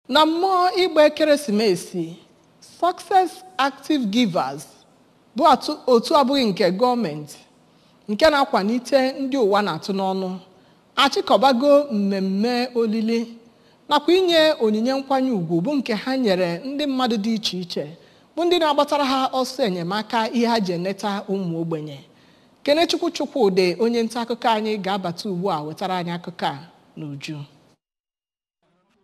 Na mmụọ ịgba ekeresimesi, Success Active Givers bụ otu abụghị nke gọọmenti nke na-akwalite ndị ụwa na-atụ n'ọnụ achịkọbago mmemme olili nakwa inye onyinye nkwanye ugwu bụ nke ha nyere ndị mmadụ dị iche iche bụ ndị na-agbatara ha ọsọ enyemaka ihe ha ji eneta ụmụ ogbenye. Kenechukwu Chukwudị, onye nta akụkọ anyị, ga-abata ugbu a wetara anyị akụkọ a n'uju.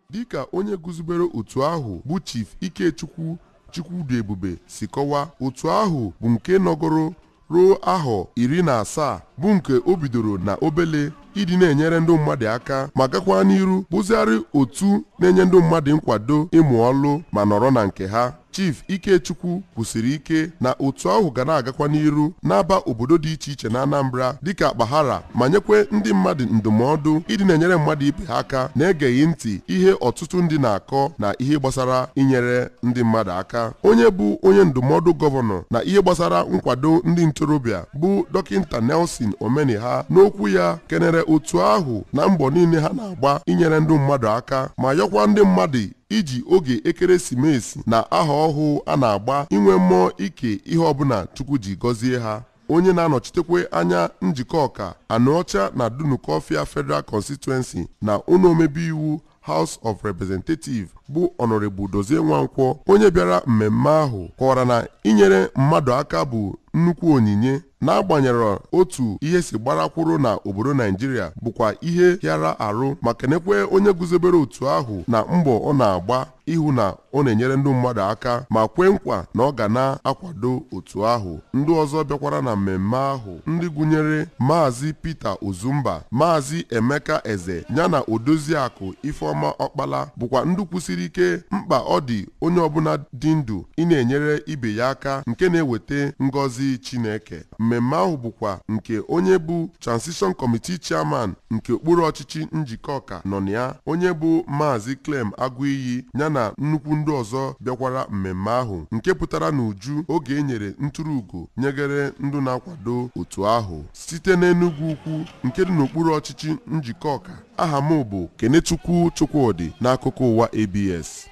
Dịka onye guzobere otu ahụ bụ Chief Ikechukwu Chukwudiebube si kọwa, otu ahụ bụ nke nọgoro ruo ahọ 17 bụ nke o bidoro na obele ịdị na-enyere ndị mmadụ aka ma gakwa n'iru bụzịarị otu na-enye ndị mmadụ nkwado ịmụ ọlụ ma nọrọ na nke ha. Chief Ikechukwu kwusiri ike na otu ahụ ga na-agakwa n'iru na-aba obodo dị iche iche na Anambra dịka Akpahara ma nyekwe ndị mmadụ ndụmọdụ ịdị na-enyere mmadụ ibe ha aka na-egeghị ntị ihe ọtụtụ ndị na-akọ na ihe gbasara inyere ndị mmadụ aka. Onye bụ onye ndụmọdụ gọvanọ na ihe gbasara nkwado ndị ntorobịa bụ Dọkịnta Nelson Omeniha n'okwu ya kenere otu ahụ na mbọ niile ha na-agba inyere ndị mmadụ aka ma yọkwa ndị mmadụ iji oge ekeresimesi na aha ọhụụ a na-agba inwe mmụọ ike ihe ọbụla Chukwu ji gọzie ha. Onye na-anọchitekwe anya njikọ ọka Anụọcha na Dunukọfịa Federal Constituency na ụlọ omebe iwu House of Representative bụ Honorable Dozie Nwankwọ, onye bịara mmemme ahụ, kọwara na inyere mmadụ aka bụ nnukwu onyinye n'agbanyere otu ihe si gbarakwuru na obodo Naijiria bụkwa ihe hịara arụ, ma kenekwe onye guzobere otu ahụ na mbọ ọ na-agba ịhụ na ọ na-enyere ndị mmadụ aka ma kwe nkwa na ọ ga na-akwado otu ahụ. Ndị ọzọ bịakwara na mmemme ahụ ndị gụnyere Maazị Peter Ozumba, Maazị Emeka Eze yana Odoziakụ Ifeọma Ọkpala bụkwa ndị kwusiri ike mkpa ọ dị onye ọbụla dị ndụ ị na-enyere ibe ya aka nke na-eweta ngọzi Chineke. Mmemme ahụ bụkwa nke onye bụ Transition Committee Chairman nke okpuru ọchịchị Njikọka nọ na ya, onye bụ Maazị Clem Agụiyi yana nnukwu ndị ọzọ bịakwara mmemme ahụ nke pụtara n'uju oge e nyere ntụrụugo nyegere ndụ na-akwado otu ahụ. Site n'Enugwu Ukwu nke dị n'okpuru ọchịchị Njikọka, aha m bụ Kenechukwu Chukwudị n'akụkọ ụwa ABS.